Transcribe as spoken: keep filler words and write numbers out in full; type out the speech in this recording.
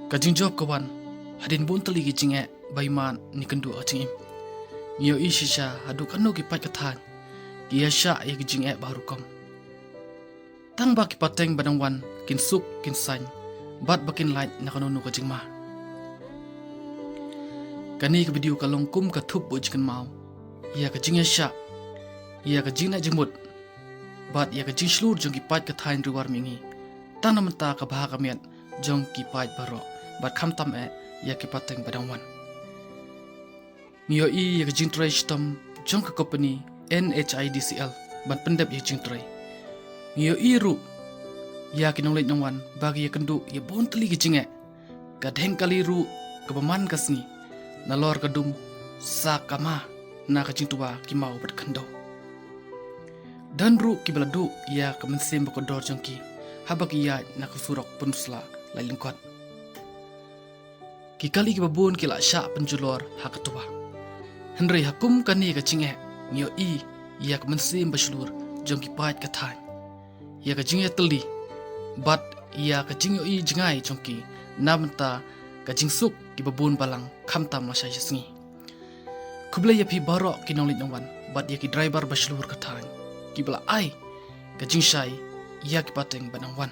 Ka jingjop ka wan hadien bun tylli ki jingeh ba imat ne kynduh ka jingim. Ngi ïohi shisha haduh katno ki paid ka thaiñ ki ïashah ïa ki jingeh ba rukom. Tang ba ki pateng ba dang wan kin suk kin saiñ bad ba kin lait na kano kano ka jingma. Kane ka video ka long kum ka thup buh jingkynmaw ïa ka jingïashah, ïa ka jingneh jingmut bad ïa ka jingshlur jong ki paid ka thaiñ Ri War Mihngi. Tang na mynta ka bha ka miat jong ki paid baroh bad khamtam eh ïa ki pateng ba dang wan. Ngi ïohi ïa ka jingtrei shitom jong ka kompani N H I D C L ban pyndep ïa ka jingtrei. Ngi ïohi ruh ïa ki nongleit nongwan ba ki ïakynduh ïa bun tylli ki jingeh. Ka dheng kali ruh kaba man ka sngi, nalor ka dum sa ka ma na ka jingtwa ki maw bad khyndew. Don ruh kiba la duh ïa ka mynsiem ba kordor jong ki haba ki ïaid na ka surok Pynursla Laityngkot. Ki kali kiba bun ki la shah pynjulor ha ka twa. Hynrei ha kum kane ka jingeh ngi ïohi ïa ka mynsiem ba shlur jong ki paid ka thaiñ, ïa ka jingïatylli bad ïa ka jingïohi jngai jong ki na bynta ka jingsuk kiba bun balang khamtam lashai sha sngi. Khublei ïa phi baroh ki nongleit nongwan bad ïa ki driver ba shlur ka thaiñ kiba la ai ka jingshai ïa ki pateng ba dang wan.